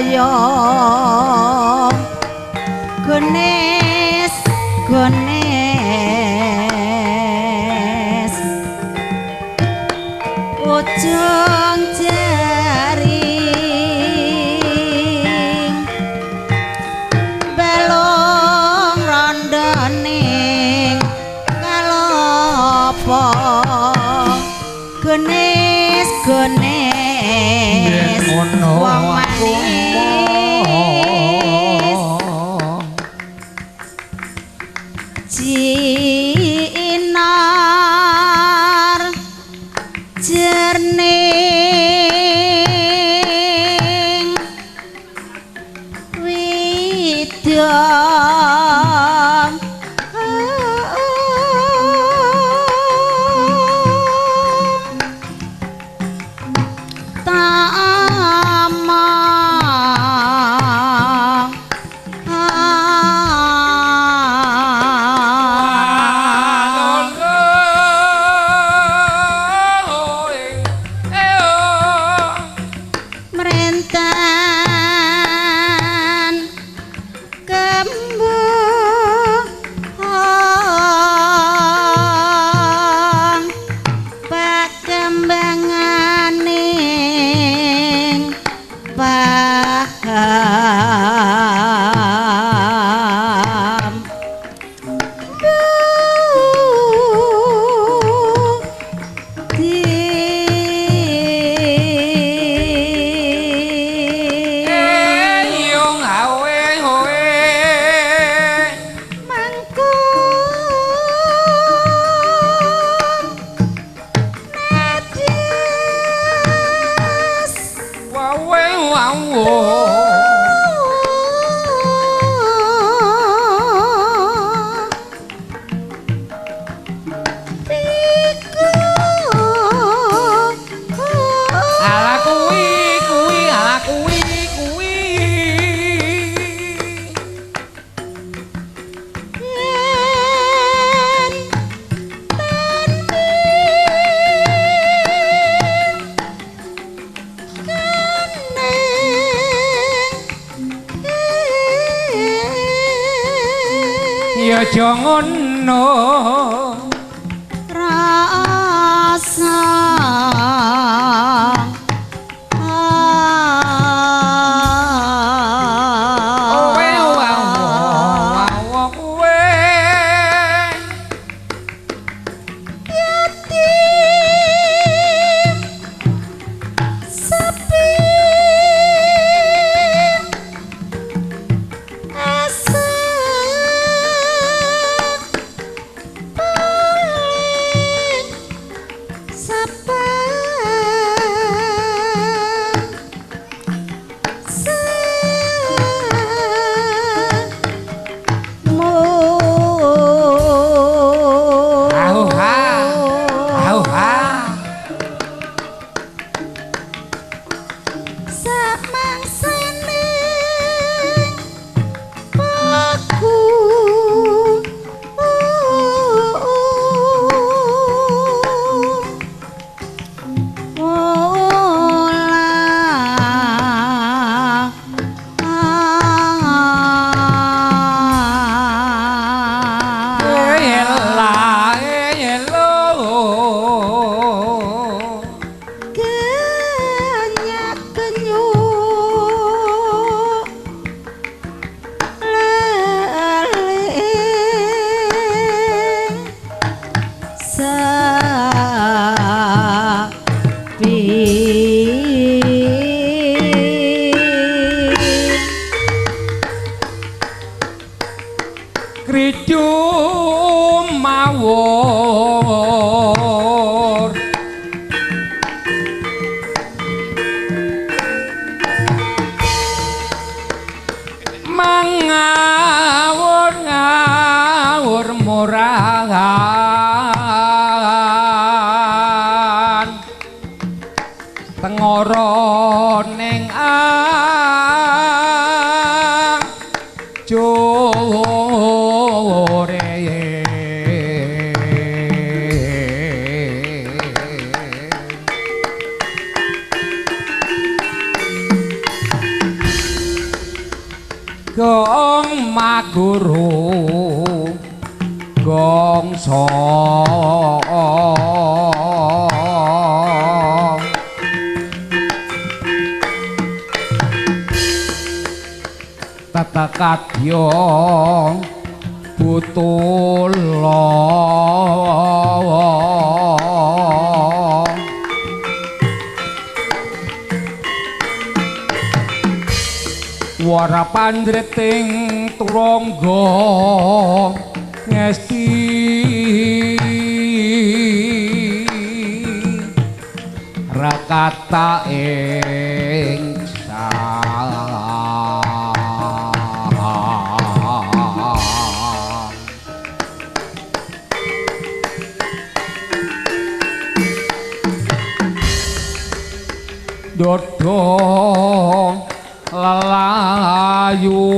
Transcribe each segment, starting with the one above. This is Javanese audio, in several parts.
kaya genes genes ujung jari balung rondoning kalopo genes genes wong manis jinar jerning widang tamang kembang patembanganing paham Ya aja ngono rasa. Tengoro ning ajore. Gong maguru gongso tetekadya butula wara pandreting turangga ngesti rakata ing dodo lelayu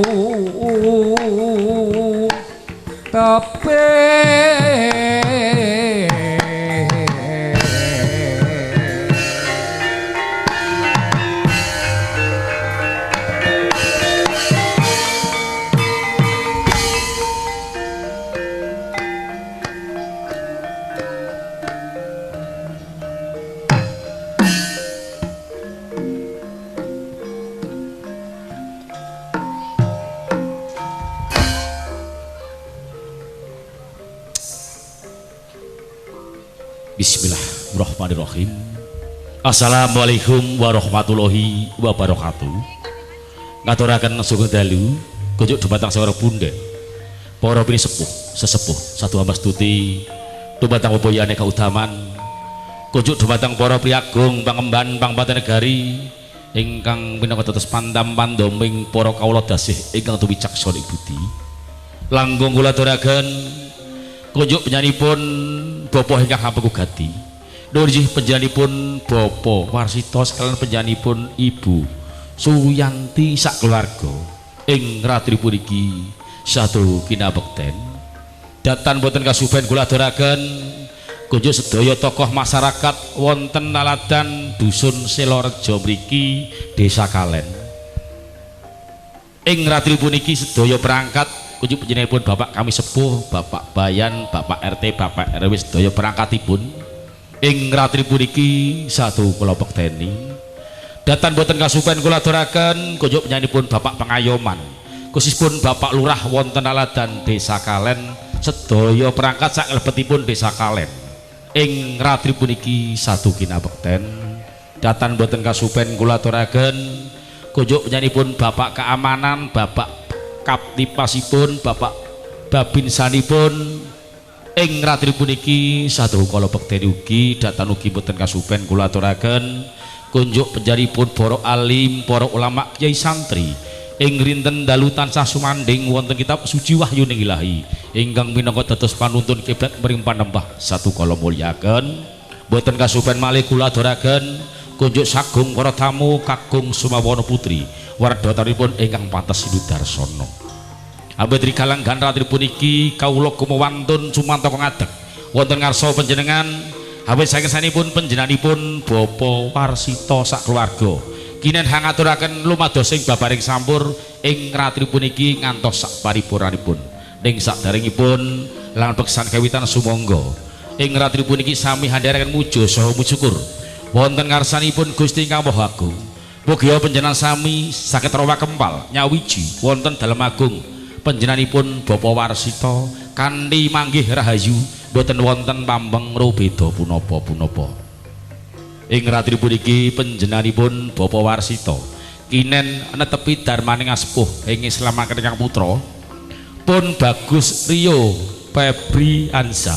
tepe Bismillahirrahmanirrahim. Assalamualaikum warahmatullahi wabarakatuh. Ngaturaken sugeng dalu kunjuk dumateng sawara bunda, para pinisepuh, sesepuh satu hamastuti dumateng bebuyane kautaman, kunjuk dumateng para priyagung pangemban pangpati negari ingkang minangka dados pandam pandoming para kawula dasih ingkang tuwicaksana ing budi. Langkung kula aturaken kunjuk penyanipun Bapak ingkang hampeku gati. Nurjih panjenenganipun Bapak Warsita sekalian panjenenganipun Ibu Suyanti sak keluarga ing ratri puniki satu kinabekten. Datan boten kasuben kula aturaken kunjuk sedaya tokoh masyarakat wonten naladan dusun Selorejo mriki Desa Kalen. Ing ratri puniki sedaya perangkat kunjuk panjenenganipun Bapak kami sepuh, Bapak Bayan, Bapak RT, Bapak RW sedaya perangkatipun ing ratri puniki satu kelompok teni. Datan boten kasupen kula aturaken kunjuk panjenenganipun Bapak Pengayoman, khususpun Bapak Lurah wonten naladan Desa Kalen sedaya perangkat sak lebetipun Desa Kalen ing ratri puniki satu kinabekten. Datan boten kasupen kula aturaken kunjuk panjenenganipun Bapak Keamanan, Bapak Kaptipasipun, Bapak Babinsanipun ing ratri puniki satu kala bekteni ugi. Datan ugi boten kasupen kula aturaken kunjuk panjenenganipun para alim, para ulama, kiai santri ing rinten dalu tansah sumandhing wonten kitab suci wahyuning ilahi ingkang minangka dados panuntun kiblat mring panembah satu kala mulyaken. Boten kasupen malih kula aturaken kunjuk sagung para tamu kakung Sumawana Putri wardatanipun ingkang pantes sinudarsana. Ambet rikalanggan ratri puniki kawula kumawantun sumantaka ngadeg wonten ngarsa panjenengan awit saking sanipun panjenenganipun Bapak Warsita sak keluarga kinen hangaturaken lumados ing babaring sampur ing ratri puniki ngantos sak paripurnanipun. Ning sakderengipun lan beksan kawitan sumangga ing ratri puniki sami handharaken muja saha musyukur wonten ngarsanipun Gusti ingkang Maha Agung. Mugia panjenengan sami saged rawa kempal nyawiji wonten dalem agung panjenenganipun Bapak Warsita kanthi manggih rahayu boten wonten pambeng rubeda punapa-punapa. Ing ratri puniki panjenenganipun Bapak Warsita kinen netepi darmaning asepuh ing Islamaken ingkang putra pun Bagus Rio Febri Anza.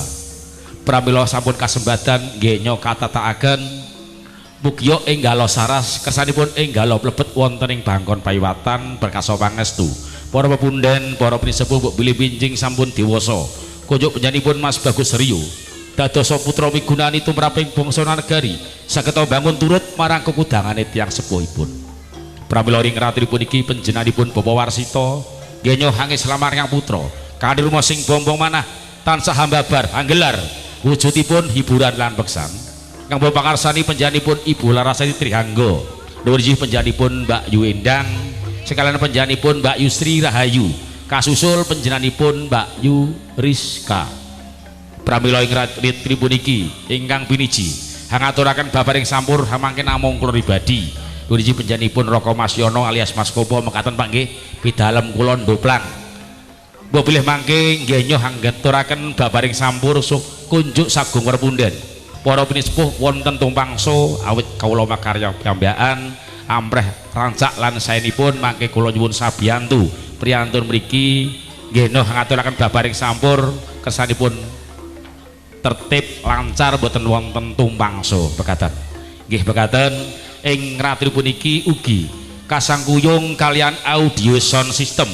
Pramila sampun kasembatan nggenya katatakaken mugia enggala saras kersanipun enggala mlebet wonten ing bangkon payiwatan berkasa pangestu. Para pepunden, para pinisepuh mbok bilih pinjing sampun dewasa. Kunjuk panjenenganipun Mas Bagus Rio dadosa putra migunani tumraping bangsa negari saged bangun turut marang kekudangane tiyang sepuhipun. Pramila ing ratri puniki panjenenganipun Bapak Warsita ngenyo hangislamar kang putra kanthi rumo sing bombong manah tansah hambabar anggelar wujudipun hiburan lan beksan. Kang pangarsani panjenenganipun Ibu Larasati Trihangga, nuwun panjenenganipun Mbak Yu Endang Sekalian panjenenganipun Mbak Yusri Rahayu kasusul panjenenganipun Mbak Yuriska. Pramila ing ratri puniki ingkang piniji hangaturaken babaring sampur hamangke namung kula pribadi. Puniki panjenenganipun Raka Masyono alias Mas Kopo mekaten Pak nggih pidalem kula ndoplang. Mbok bilih mangke nggih nyoh hangaturaken babaring sampur suh kunjuk sagung werpunden. Para pinisepuh wonten tumpangso awit kawula makarya piyambakan amreh rancak lan saenipun mangke kula nyuwun sabiyantu priyantun mriki nggih nyoh hangaturaken babaring sampur kersanipun tertib lancar boten wonten tumpangso pekaten. Nggih pekaten ing ratri puniki ugi kasangkuyung kalian audio sound system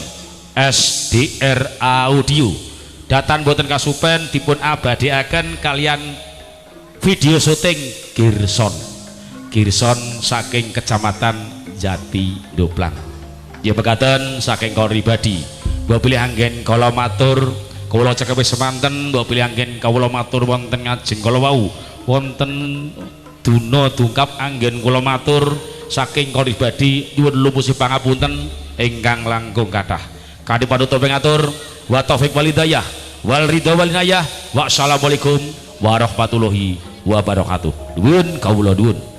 SDR Audio. Datan boten kasupen dipun abadiaken kalian video syuting Girson. Girson saking Kecamatan Jati Ndoplang. Nggih pekaten saking kula pribadi. Mbok bilih anggen kala matur kawula cekap semanten, mbok bilih anggen kawula matur wonten ngajeng kala wau wonten duna dungkap anggen kula matur saking kula pribadi nyuwun lupusih pangapunten ingkang langkung kathah. Kanthi panutup ngatur wa taufik wal hidayah wal ridha wal inayah. Wassalamualaikum warahmatullahi wabarakatuh. Nuwun kawula nuwun.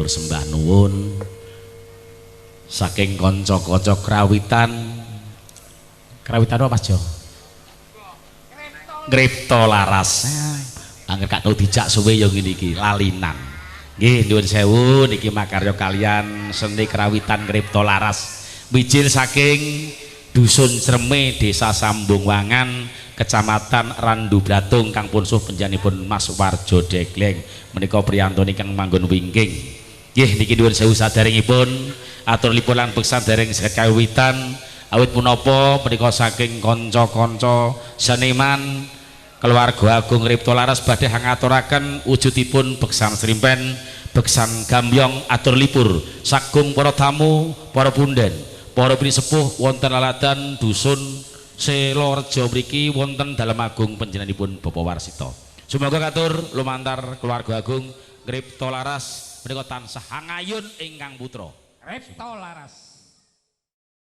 Sembah nuwun saking kanca-kanca krawitan. Krawitan apa Mas Jo? Ngripta Laras. Angger gak tau dijak suwe ya ngene iki lalinan. Nggih nuwun sewu niki makarya kalian seni krawitan Ngripta Laras mijil saking Dusun Creme Desa Sambungwangan Kecamatan Randu Bratung kang pun suh panjenenganipun Mas Warjo Degleng menika priyantun ingkang manggon wingking. Nggih niki nuwun sewu saderengipun atur lipur lan beksan dereng saged kawitan awit punapa menika saking kanca-kanca seniman keluarga agung Ngripta Laras badhe ngaturaken wujudipun beksan srimpen, beksan gambyong atur lipur sagung para tamu, para punden, para pinisepuh wonten laladan dusun Selorejo mriki wonten dalem agung panjenenganipun Bapak Warsito. Sumangga katur lumantar keluarga agung Ngripta Laras menika tansah hangayun ingkang putra. Ngripta Laras.